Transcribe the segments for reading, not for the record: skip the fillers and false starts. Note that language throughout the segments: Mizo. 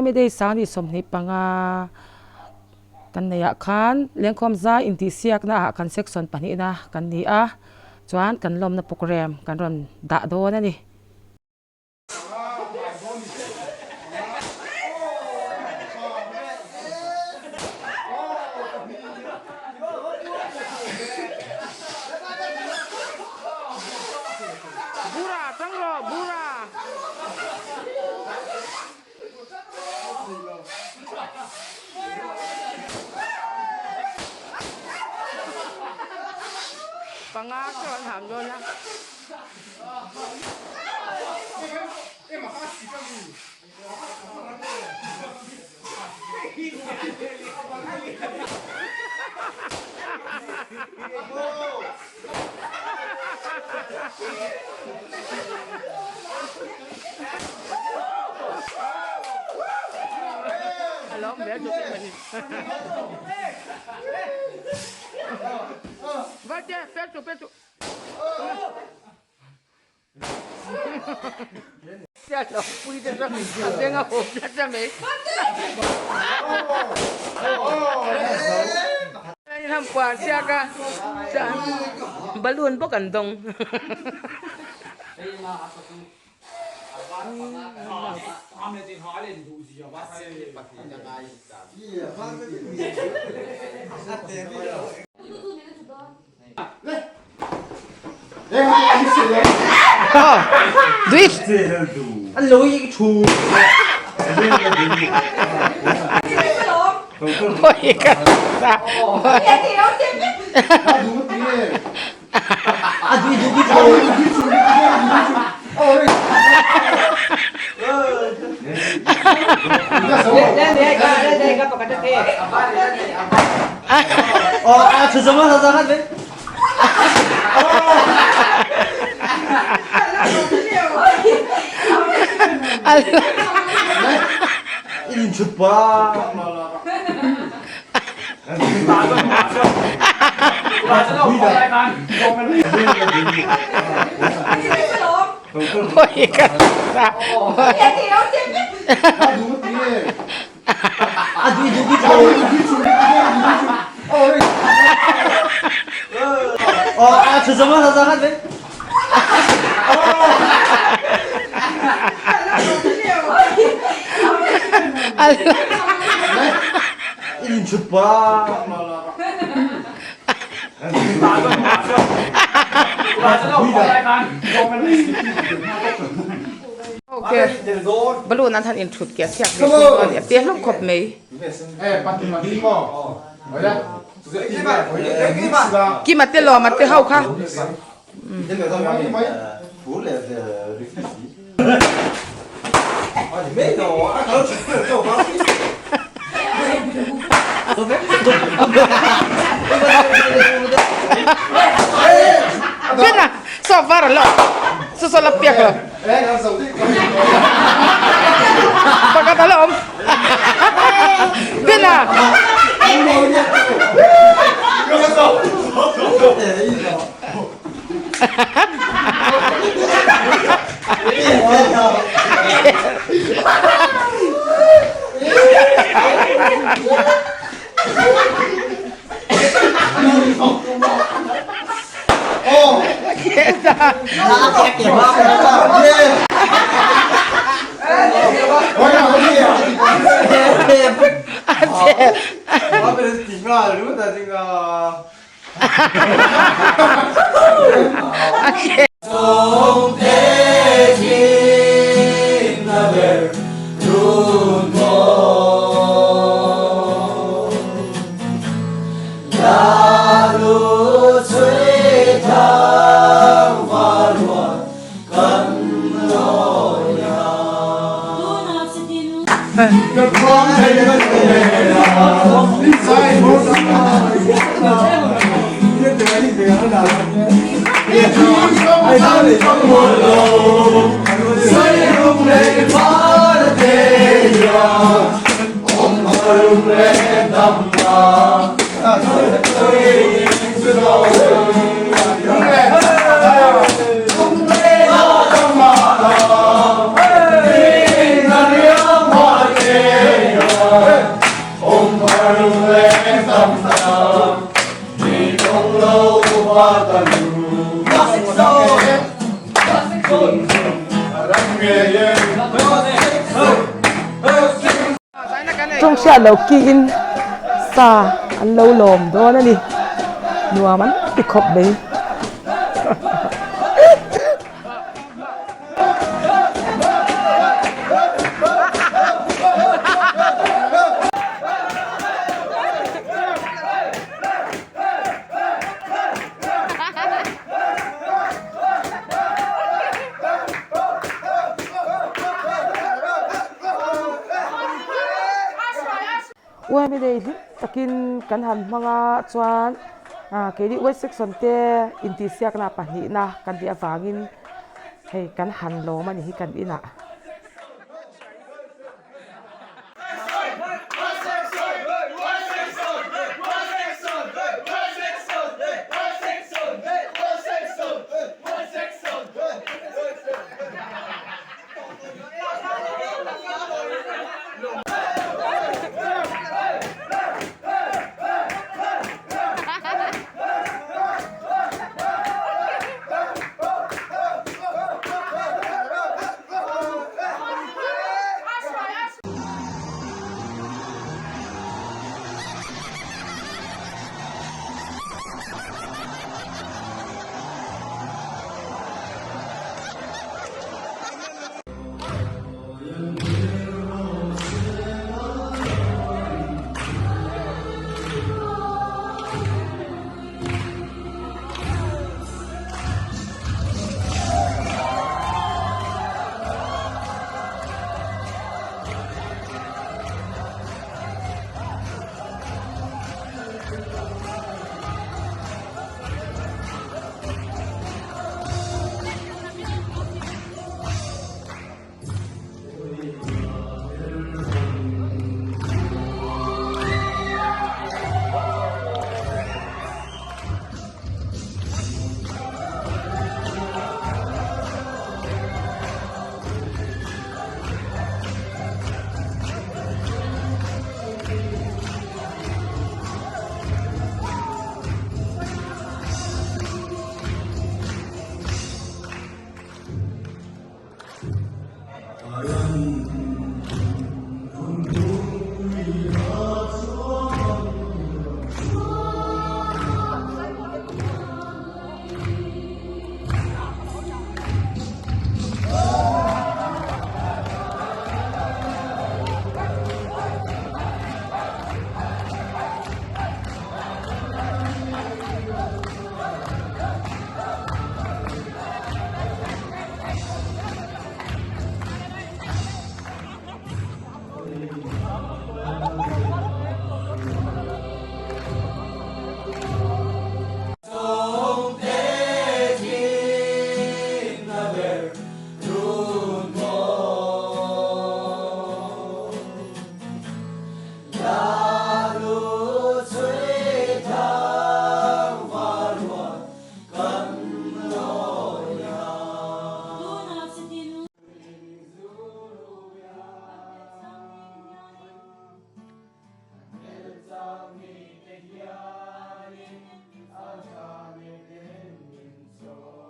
Economy Day sang ni 25 kan neih ah khan lengkhawm zai intihsiakna ah kan section pahnihna kan ni a, chuan kan lawmna programme kan rawn dah dawn a ni. Bura tang rawh bura. Panga te an ham dawn a. Valte, perto, perto. Balloon bawk an dawng. Balloon an han inthut keh chhiak ve thung a ni a te hlawm khawp mai. Kima te lawma te ho kha. Bena saw var lo saw saw la piak lo pakhat a la awm Bena Tawng hriat loh kiin sa an lo lawm dawn a ni. Nuam an ti khawp mai. Uaimi nei hlim takin kan han hmang a chuan keini uai section te intihsiakna pahnihna kan tih avangin hei kan han lawm a ni hi kan inah.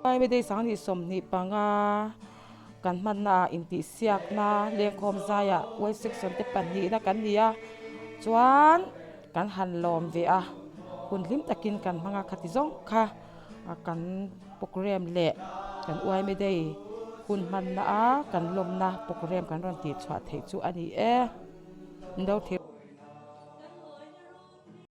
Hmaimedei 25 kan hmanna ah intihsiakna lengkhawm zaiah Y section te pahnihna kan ni a chuan kan han lawm ve a hun hlim takin kan hmang a khati zawng kha kan programme leh kan Hmaimedei hun hmanna a kan lawmna programme kan rawn tih chhuah theih chu a ni e.